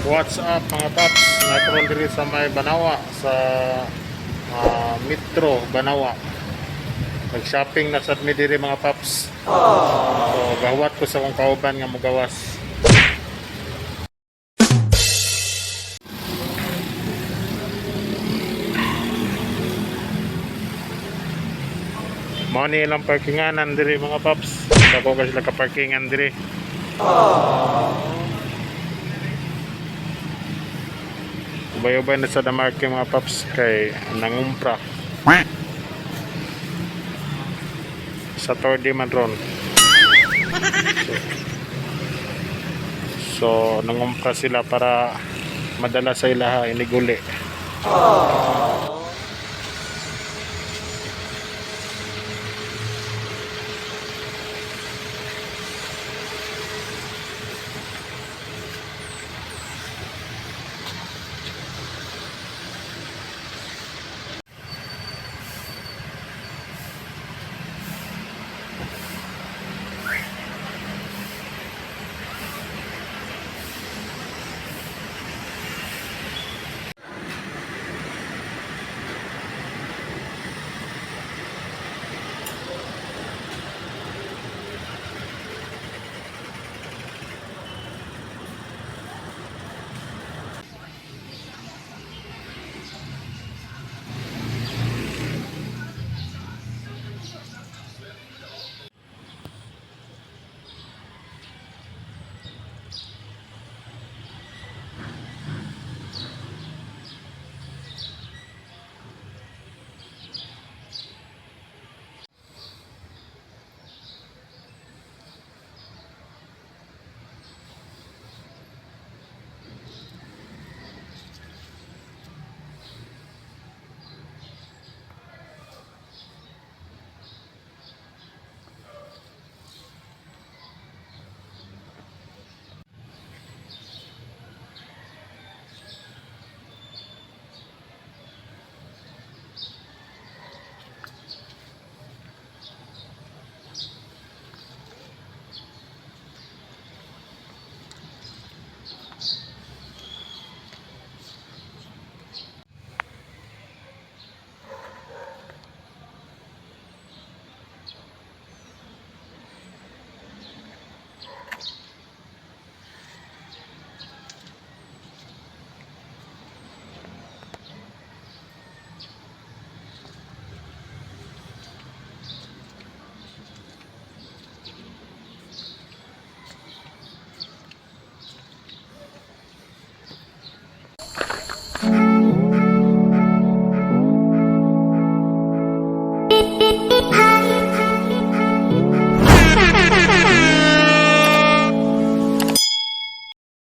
What's up, mga paps? Nakaroon diri sa may Banawa sa Metro Banawa. Nag-shopping na sad mi diri, mga paps. So gawat ko sa akong kauban nga mugawas. Mao ni ilang parkinganan diri, mga paps. Dako ka sila ka parkingan diri. Ubay-ubay na sa damarke, mga paps, kay nangumpra. Saturday man ron. So, nangumpra sila para madala sa ilaha iniguli.